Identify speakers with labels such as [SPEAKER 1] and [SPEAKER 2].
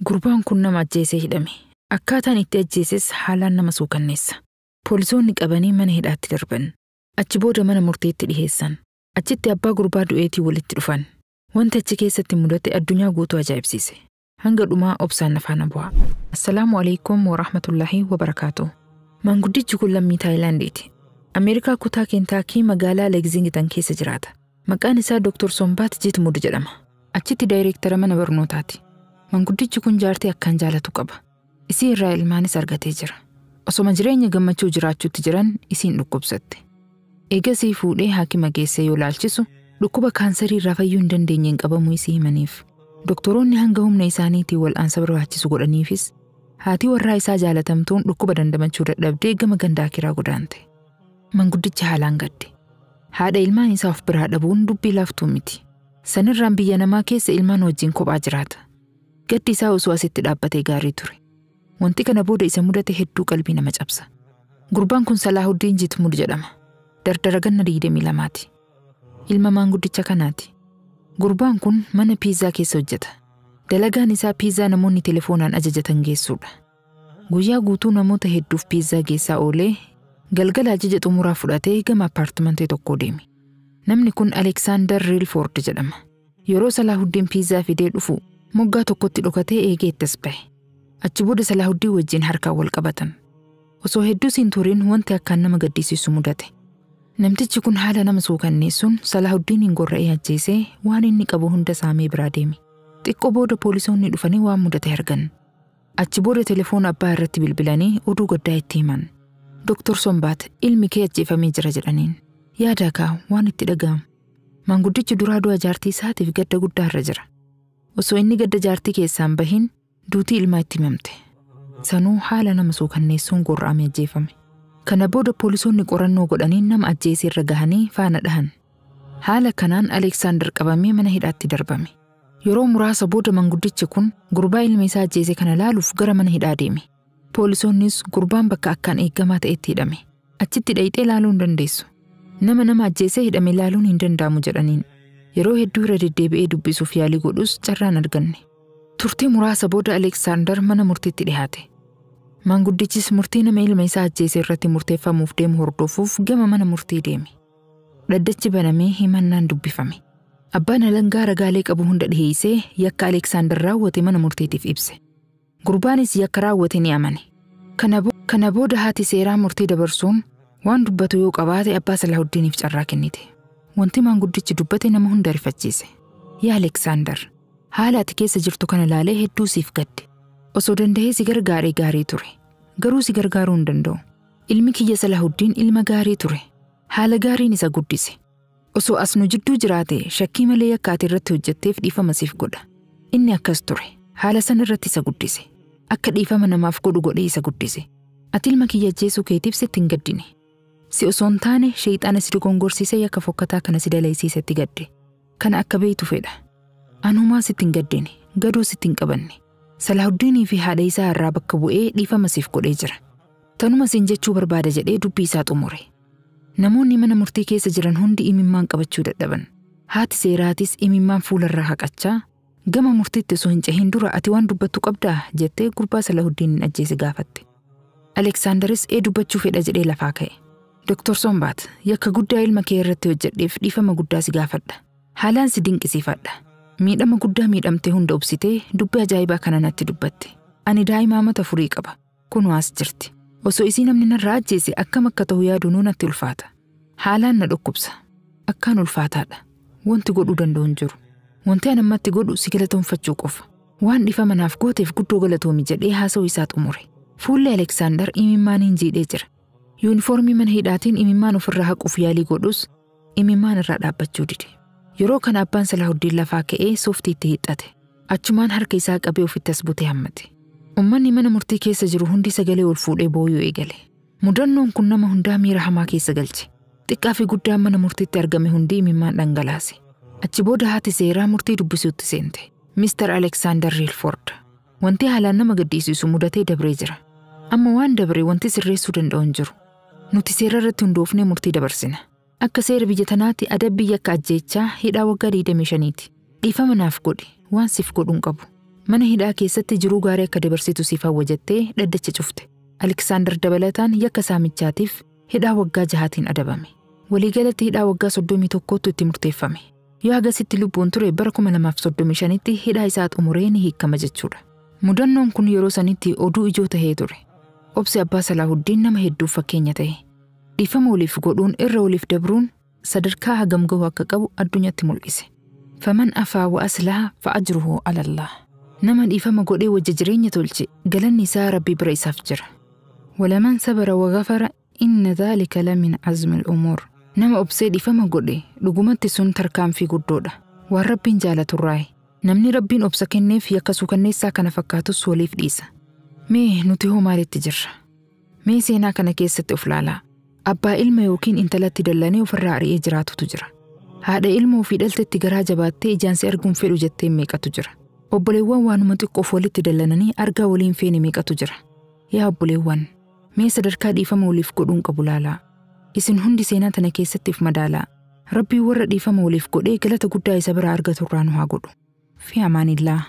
[SPEAKER 1] Gurbaan kun nama ajjeesee hidhame. Akkaataan itti ajjeeses haalaan nama suukanneessa. Poolisoonni qabanii mana hidhaatti darban. Achi booda mana murteetti dhiheessan. Achitti abbaa gurbaa du'eetii walitti dhufan. Wanti achi keessatti mudate addunyaa guutuu ajaa'ibsiise. Hanga dhumaa obsaan na faana bu'a. Assalaamu alaikum wa rahmatullaahi wa barakaatu. Maanguddichi kun lammii Taayilaandiiti. Ameerikaa kutaa Keentaakii magaalaa Leegzingitan keessa jiraata. Maqaan isaa Dr. Sombaat Jitmud jedhama. Achitti daayireektara mana barnootaati. Maanguddichi kun jaartii akkaan jaalatu qaba. Isii irraa ilmaanis argatee jira. Osoma jireenya gammachuu jiraachuutti jiran isiin dhukkubsatte. Eegasii fuudhee haakima geessee yoo laalchisu dhukkuba kaansarii irraa fayyuu hin dandeenyeen qabamuu isii himaniif. Doktoroonni hanga humna isaaniitiin wal'aansa barbaachisu godhaniifis haati warraa isaa jaalatamtuun dhukkuba dandamachuu dadhabdee gama gandaa kiraa godaante. Manguddichi haalaan gadde. Haadha ilmaan isaa of biraa dhabuun dubbii laaftuu miti. Sanirraan biyya namaa keessa ilmaan wajjin kophaa jiraata. Gaddi isaa osoo asitti dhaabbatee gaarii ture. Wanti kana booda isa mudate hedduu qalbii nama cabsa. Gurbaan kun Salaahuddin Jitmud jedhama. Dardara ganna 22ti. Ilma maanguddicha kanaati. Gurbaan kun mana piizaa keessa hojjeta. Dalagaan isaa piizaa namoonni telefoonaan ajajatan geessuudha. Guyyaa guutuu namoota hedduuf piizaa geessaa oolee galgala ajaja xumuraa fudhatee gama appaartimantii tokkoo deeme. Namni kun Aleksaandar Riilfoord jedhama. Yeroo Salaahuddin piizaa fidee dhufu moggaa tokkotti dhokatee eegee ittas bahe. Achi booda Salaahuddin wajjin harkaan wal qabatan. Osoo hedduu siin turin wanti akkaan nama gaddisiisu mudate. Namtichi kun haala nama suukanneessuun Salaahuddiniin gorra'ee ajjeesee waan inni qabu hunda saamee biraa deeme. Xiqqoo booda poolisoonni dhufanii waan mudate argan. Achi booda telefoona abbaa irratti bilbilanii oduu gaddaa itti himan. Doktor Sombaat ilmi kee ajjeefamee jira jedhaniin. Yaada kaa waan itti dhaga'amu. Maanguddichi duraa du'a jaartii isaatiif gadda guddaa irra jira. Osoo inni gadda jaartii keessaan bahin duutii ilmaa itti himamte. Sanuu haala nama suukanneessuun gorra'amee ajjeefame. Kana booda poolisoonni qorannoo godhanii nama ajjeesee irra gahanii faana dhahan. Haala kanaan Aleksaandar qabamee mana hidhaatti darbame. Yeroo muraasa booda manguddichi kun gurbaa ilma isaa ajjeese kana laaluuf gara mana hidhaa deeme. Poolisoonnis gurbaan bakka akkaan eeggamaa ta'etti hidhame. Achitti dhayxee laaluu hin dandeessu. Nama nama ajjeesee hidhame laaluun hin danda'amu jedhaniin. Yeroo hedduu irra deddeebi'ee dubbisuuf yaalii godhus carraan arganne. Turtii muraasa booda Aleksaandar mana murtiitti dhiyaate. Maanguddichis murtii nama ilma isaa ajjeese irratti murteeffamuuf deemu hordofuuf gama mana murtii deeme. Dhaddachi banamee himannaan dubbifame. Abbaan alangaa ragaalee qabu hunda dhiheessee yakka Aleksaandar raawwate mana murtiitiif ibse. Gurbaanis yakka raawwate ni amane. Kana booda haati seeraa murtii dabarsuun waan dubbatu yoo qabaate abbaa Salahuddiniif carraa kennite. Wanti maanguddichi dubbate nama hunda rifachiise. Yaa Aleksaandar, haala ati keessa jirtu kana laalee hedduu siif gadde. Osoo danda'ee si gargaaree gaarii ture. Garuu si gargaaruu hin danda'u. Ilmi kiyya Salahuddin ilma gaarii ture. Haala gaariin isa guddise. Osoo as nu jidduu jiraate shakkii malee yakka ati irratti hojjetteef dhiifama siif godha. Inni akkas ture. Haala sana irratti isa guddise. Akka dhiifama namaaf godhu godhee isa guddise. Ati ilma kiyya ajjeesuu keetiif sitti hin gaddine. Si osoo hin taane sheexaana si dogongorsiisee yakka fokkataa kana si dalaysiisetti gadde. Kana akka beektu fedha. Anumaa sitti hin gaddine, gaduu sitti hin qabanne. Salaahuddinii fi haadha isaa irraa bakka bu'ee dhiifama siif godhee jira. Tanuma siin jechuu barbaada jedhee dubbii isaa xumure. Namoonni mana murtii keessa jiran hundi imimmaan qabachuu dadhaban. Haati seeraatis imimmaan fuularraa haqachaa gama murtiitti osoo hin cehin dura ati waan dubbattu qabdaa jettee gurbaa Salahuddiniin ajjeese gaafatte. Aleksaandaris ee dubbachuu fedha jedhee lafaa ka'e. Doktor Sombaat yakka guddaa ilma kee irratti hojjedheef dhiifama guddaa si gaafadha. Haalaan si dinqisiifadha. Miidhama guddaa miidhamte hunda obsitee dubbii ajaa'ibaa kana natti dubbatte. Ani daa'ima mata furii qaba. Kunoo as jirti. Osoo isii namni narraa ajjeese akkam akka ta'u yaaduunuu natti ulfaata. Haalaan na dhukkubsa. Akkaan ulfaataadha. Wanti godhuu danda'u hin jiru. Wanti ani ammatti godhu si galatoonfachuu qofa. Waan dhiifama naaf gooteef guddoo galatoomi jedhee haasa'uu isaa xumure. Fuulli Aleksaandar imimmaaniin jiidhee jira. Yuunifoormii mana hidhaatiin imimmaan ofirraa haquuf yaalii godhus imimmaan irraa dhaabbachuu dide. Yeroo kana abbaan Salaahuddin lafaa ka'ee sooftiitti hiixate. Achumaan harka isaa qabee ofitti as butee hammate. Uummanni mana murtii keessa jiru hundi sagalee ol fuudhee booyuu eegale. Mudannoon kun nama hundaa miira hamaa keessa galche. Xiqqaa fi guddaan mana murtiitti argame hundi imimmaan dhangalaase. Achi booda haati seeraa murtii dubbisuutti seente. Mr. Aleksaandar Riilford. Wanti haalaan nama gaddisiisu mudatee dabree jira. Amma waan dabre wanti sirreessuu danda'u hin jiru. Nuti seera irratti hundoofnee murtii dabarsina. Akka seera biyya tanaatti adabbii yakka ajjeechaa hidhaa waggaa 25ti. Dhiifama naaf godhi, waan siif godhu hin qabu. Mana hidhaa keessatti jiruu gaarii akka dabarsitu siif hawwa jettee dhaddacha cufte. Aliksaandar dabalataan yakka saamichaatiif hidhaa waggaa 6tiin adabame. Waliigalatti hidhaa waggaa 31tti itti murteeffame. Yoo hagasitti lubbuun ture bara 2035tti hidhaa isaa xumuree ni hiikama jechuudha. Mudannoon kun yeroo sanitti oduu ijoo tahee ture. Obsi abbaa Salaahuddiin nama hedduuf fakkeenya ta'e. Dhiifama waliif godhuun irra waliif dabruun sadarkaa hagam gahu akka qabu addunyaatti mul'ise. Faman afaa wa aslaha fa'ajruhu alallah. Nama dhiifama godhee wajja jireenya tolche galanni isaa Rabbii bira isaaf jira. Walaman sabara wa ghafara inna dhaalika lamin azmi al-umuur. Nama obsee dhiifama godhe dhugumatti sun tarkaanfii guddoodha. Waan Rabbiin jaalaturraayi. Namni Rabbiin obsa kenneef yakka suukanneessaa kana fakkaatus waliif dhiisa. Mee nuti hoo maalitti jirra? Mee seenaa kana keessatti of laalaa. Abbaa ilma yookiin intalatti dallanee ofirraa ari'ee jiraatutu jira. Haadha ilma ofii dhaltetti garaa jabaattee ijaan si arguun fedhu jettee meeqatu jira. Obboleewwan waanuma xiqqoof walitti dallananii argaa waliin feene meeqatu jira. Yaa obboleewwan, mee sadarkaa dhiifama waliif godhuun qabu laalaa. Isin hundi seenaa tana keessatti of madaalaa. Rabbiin warra dhiifama waliif godhee galata guddaa isa biraa argatu irraa nu haa godhu. Fi amaanillaa.